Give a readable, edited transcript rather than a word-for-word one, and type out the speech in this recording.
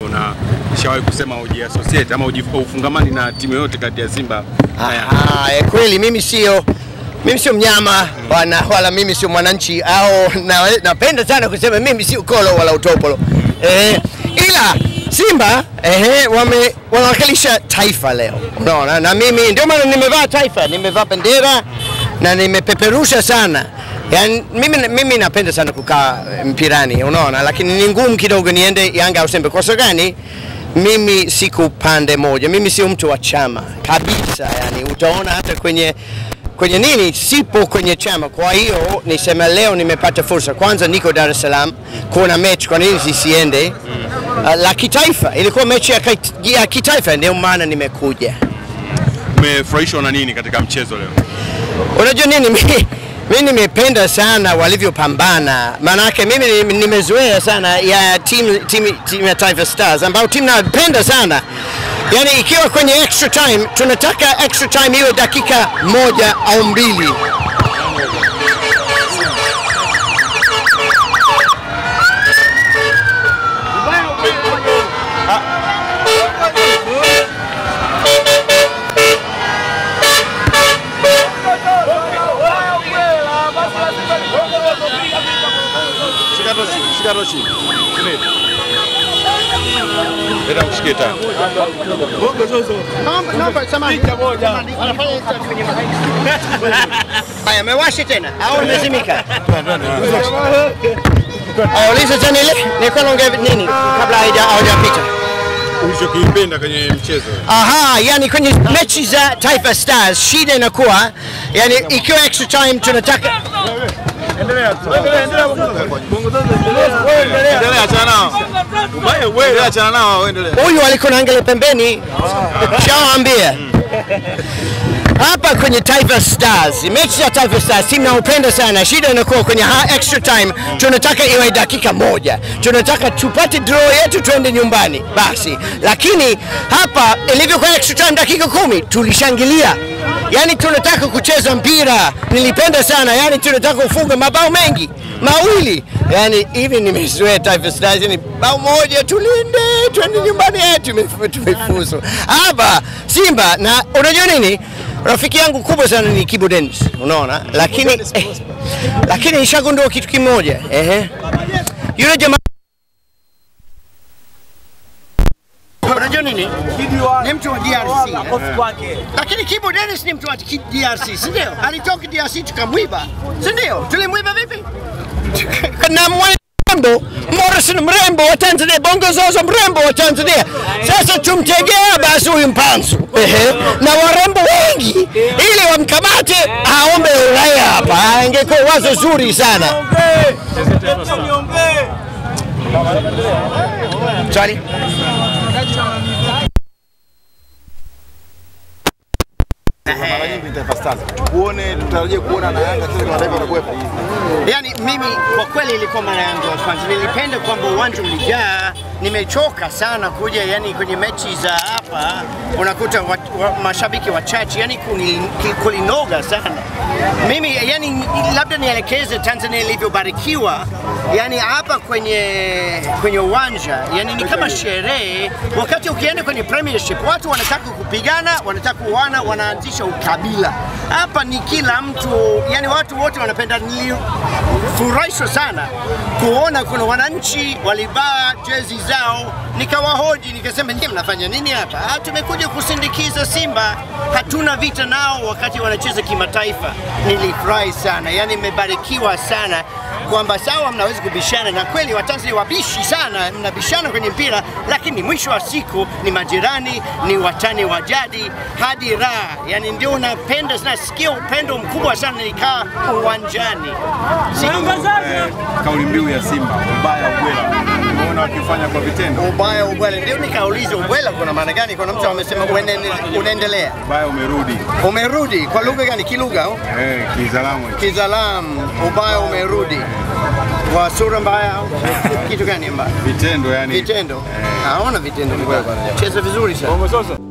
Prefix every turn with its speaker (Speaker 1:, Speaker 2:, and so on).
Speaker 1: Na nishawahi kusema hujiassociate ama hufungamani na timu yoyote kati ya Simba na Yanga.
Speaker 2: Kweli mimi sio mnyama wala mimi sio mwananchi au napenda sana kusema mimi sio kolo wala utopolo. Ila Simba wanawakilisha taifa leo. Unaona, na mimi ndio maana nimevaa taifa, nimevaa bendera na nimepeperusha sana. Yani mimi napenda sana kukaa mpirani, unaona, lakini ni ngumu kidogo niende Yanga au Simba. Kwa sababu gani? Mimi siko pande moja. Mimi sio mtu wa chama kabisa, yani utaona hata kwenye nini sipo kwenye chama. Kwa hiyo nisema leo nimepata fursa. Kwanza niko Dar es Salaam kuna mechi, kwa nini sisiende? La kitaifa, ilikuwa mechi ya kitaifa, ndio maana nimekuja.
Speaker 1: Umefurahishwa na nini katika mchezo leo?
Speaker 2: Unajua nini, mimi nimependa sana walivyopambana. Maanake mimi nimezoea sana ya timu ya Taifa Stars ambao timu napenda sana. Yani ikiwa kwenye extra time, tunataka extra time iwe dakika 1 au 2. Haya, amewasha tena au imezimika? Auliza tena ile nilikuwa naongea nini kabla haijapita.
Speaker 1: Ulichokipenda kwenye mchezo?
Speaker 2: Aha, yani kwenye mechi za Taifa Stars shida inakuwa yani ikiwa extra time tunataka Huyu alikuwa anaangalia pembeni. Shawaambia. Hapa kwenye Taifa Stars, mechi ya Taifa Stars timu naupenda sana. Shida inakuwa kwenye extra time tunataka iwe dakika 1. Tunataka tupate draw yetu twende nyumbani. Basi. Lakini hapa ilivyokuwa extra time dakika 10 tulishangilia. Yani tunataka kucheza mpira. Nilipenda sana. Yani tunataka kufunga mabao mengi. Mawili. Yani hivi nimezoea Taifa Stars ni bao moja tulinde twende nyumbani yetu tumefuzu. Hapa Simba na unajua nini? Rafiki yangu kubwa sana ni Kibu Dennis, unaona? Lakini lakini nishagundua kitu kimoja. Yule jamaa unajua nini? Ni mtu wa DRC. Lakini Kibu Dennis ni mtu wa DRC, si ndio? Alitoka DRC tukamwiba. Si ndio? Tulimwiba vipi? Na mrembo, Morrison mrembo wa Tanzania, Bongo Zozo mrembo wa Tanzania. Sasa tumtegea basi huyu mpanzu. Na warembo wengi ili wamkamate aombe uraia hapa. Ingekuwa wazo zuri sana. Sorry.
Speaker 3: Mara nyingi Taifa Stars tuone, tutarajie kuona na Yanga sasa kimataifa watakuwepo.
Speaker 2: Yani mimi kwa kweli ilikuwa mara yangu ya kwanza. Nilipenda kwamba uwanja ulijaa. Nimechoka sana kuja yani kwenye mechi za hapa unakuta mashabiki wachache, yani kulinoga sana. Mimi yani labda nielekeze Tanzania ilivyobarikiwa. Yani hapa kwenye uwanja yani ni kama sherehe. Wakati ukienda kwenye Premiership watu wanataka kupigana, wanataka kuoana, wanaanzisha ukabila. Hapa ni kila mtu, yani watu wote wanapenda. Nilifurahishwa sana kuona kuna wananchi walivaa jezi zao. Nikawahoji nikasema, nyinyi mnafanya nini hapa? Tumekuja kusindikiza Simba, hatuna vita nao wakati wanacheza kimataifa. Nilifurahi sana, yani nimebarikiwa sana kwamba sawa mnaweza kubishana, na kweli Watanzania wabishi sana, mnabishana kwenye mpira, lakini mwisho wa siku ni majirani, ni watani wa jadi hadi raha. Yani ndio napenda sana, sikia upendo mkubwa sana nikaa uwanjani.
Speaker 1: Kauli mbiu ya Simba, ubaya ubwela, unaona wakifanya kwa vitendo.
Speaker 2: Ubaya ubwela, ndio nikauliza ubwela kuna maana gani? Kuna mtu amesema unaendelea.
Speaker 1: Ubaya umerudi.
Speaker 2: Umerudi kwa lugha gani? Kilugha?
Speaker 1: Kizalamu.
Speaker 2: Kizalamu, ubaya umerudi. Kwa sura mbaya au kitu gani mbaya?
Speaker 1: Vitendo yani.
Speaker 2: Vitendo. Naona vitendo vibaya. Cheza vizuri sana.